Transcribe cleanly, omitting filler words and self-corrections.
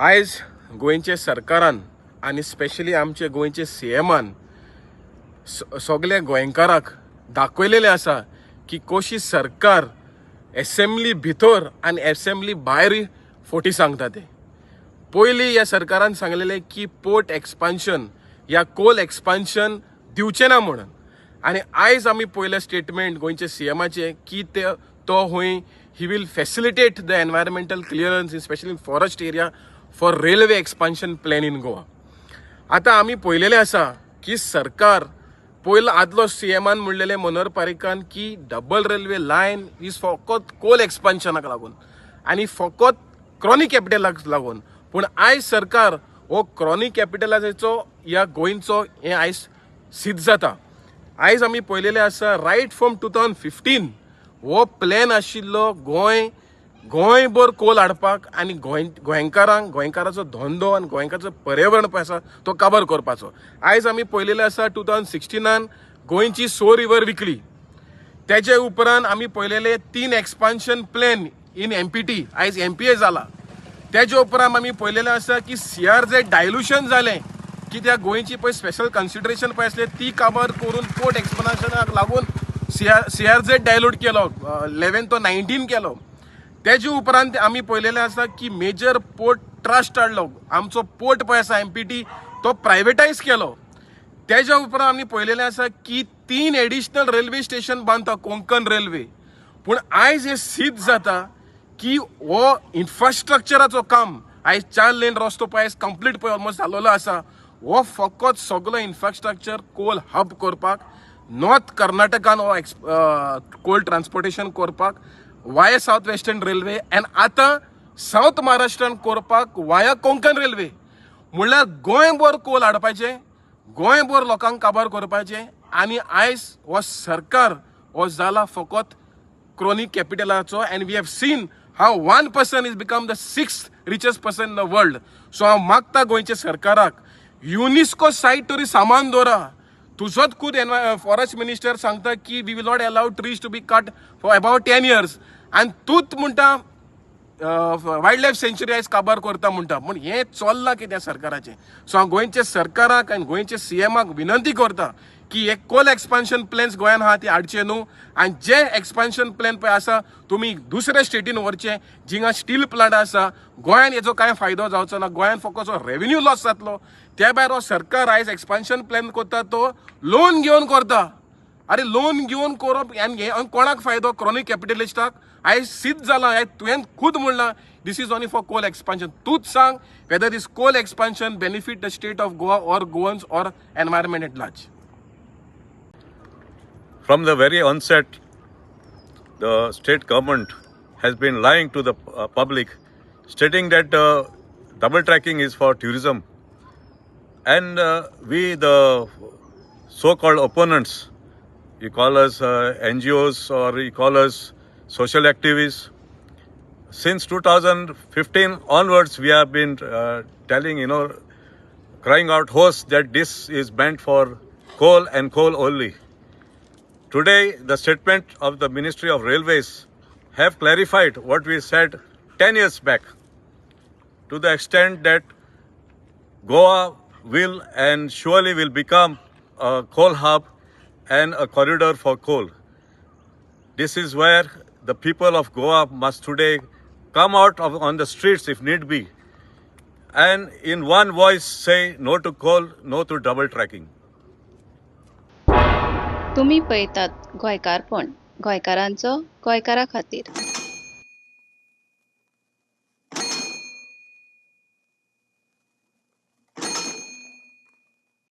आयज गोंयचे सरकारान आनी स्पेशली आमचे गोंयचे सीएमान सगल्या गोंयकाराक दाखयलेलें आसा की कशी सरकार एसेंब्ली भितर आनी एसेंब्ली भायर फोटी सांगता ते. पयलीं ह्या सरकारान सांगलेलें की पोर्ट एक्सपान्शन या कोल एक्सपान्शन दिवचें ना म्हणून आनी आयज आमी पयलें स्टेटमेंट गोंयचे सीएमाचें की ते तो हूंय he will facilitate the environmental clearance, specially in forest area, for railway expansion plan in Goa. आतां आमी पळयलेलें आसा की सरकार पयलो आदलो सीएमान म्हणलेलें मनोहर पर्रीकारान की डबल रेल्वे लायन is फकत कोल एक्सपान्शनाक लागून आनी फकत क्रॉनी कॅपिटलाक लागून. पूण आयज सरकार हो क्रॉनी कॅपिटलाचो ह्या गोंयचो हें आयज सिद्ध जाता. आयज आमी पळयलेलें आसा, रायट फ्रॉम 2015 हो प्लॅन आशिल्लो गोंय गोंयभर कोल हाडपाक आनी गोंय गोंयकारांक, गोंयकाराचो धंदो आनी गोंयकाराचो पर्यावरण पळय आसा तो काबार करपाचो. आयज आमी पळयलेलें आसा, 2016न गोंयची सो रिवर विकली. तेजे उपरांत आमी पळयलेले तीन एक्सपान्शन प्लॅन इन एमपीटी, आयज एमपीए जाला. तेजे उपरांत आमी पळयलेलें आसा की सीआरझेड डायल्युशन जालें, कित्याक गोंयची पळय स्पेशल कन्सिडरेशन पळय आसलें ती काबार करून पोर्ट एक्सपान्शनाक लागून सीआरझेड डायल्यूट केलो, 11 तो 19 केलो. तेजे उपरांत आमी पळयलेलें आसा की मेजर पोर्ट ट्रस्ट हाडलो, आमचो पोर्ट पळय आसा एमपीटी तो प्रायवेटायज केलो. तेज्या उपरांत आमी पळयलेलें आसा की तीन एडिशनल रेल्वे स्टेशन बांदता कोंकण रेल्वे. पूण आयज हें सिद्ध जाता की हो इन्फ्रास्ट्रक्चराचो काम, आयज चार लेन रस्तो पळय आयज कंप्लीट पळय ऑलमोस्ट जालोलो आसा, हो फकत सगलो इन्फ्रास्ट्रक्चर कोल हब करपाक, नॉर्थ कर्नाटकान हो कोल ट्रान्सपोर्टेशन करपाक वाया सावथ वेस्टर्न रेल्वे आनी आतां सावथ महाराष्ट्रान करपाक वाया कोंकण रेल्वे. म्हणल्यार गोंयभर कोल हाडपाचें, गोंयभर लोकांक काबार करपाचें. आनी आयज हो सरकार हो जाला फकत crony कॅपिटलाचो, and we have seen how one person is become the sixth richest person in the world. So हांव मागता गोंयच्या सरकाराक, युनिस्को सायट तरी सामान दवरा. तुजोच खूद फॉरेस्ट मिनिस्टर सांगता की we will not allow trees to be cut for about 10 years आनी तूंच म्हणटा वायल्ड लायफ सँच्युरी आयज काबार करता म्हणटा. पूण हें चल्लां कितें सरकाराचें? सो हांव गोंयच्या सरकाराक आनी गोंयच्या सीएमाक विनंती करता की हे कोल एक्सपान्शन प्लॅन्स गोंयान आहा ती हाडचे न्हू आनी जे एक्सपान्शन प्लॅन पळय आसा तुमी दुसऱ्या स्टेटीन व्हरचे जिंगा स्टील प्लांट आसा. गोंयान हेचो कांय फायदो जावचो ना, गोंयान फकत रेवेन्यू लॉस जातलो. त्या भायर हो सरकार आयज एक्सपान्शन प्लॅन करता तो लोन घेवन करता. अरे, लोन घेवन करप आनी हे कोणाक फायदो? क्रॉनी कॅपिटलिस्टाक. आयज सिद्ध जालां, आयज तुवें खूद म्हणलां, this is only for coal expansion. तूंच सांग whether this coal expansion benefit the state of Goa or Goans or environment at large. From the very onset, the state government has been lying to the public, stating that double tracking is for tourism. And we, the so called opponents, you call us NGOs or you call us social activists, since 2015 onwards, we have been telling, crying out hoarse that this is meant for coal and coal only. Today, the statement of the Ministry of Railways have clarified what we said 10 years back, to the extent that Goa will and surely will become a coal hub and a corridor for coal. This is where the people of Goa must today come out on the streets if need be and in one voice say no to coal, no to double tracking. तुमी पळयतात गोंयकारपण, गोंयकारांचो गोंयकारा खातीर.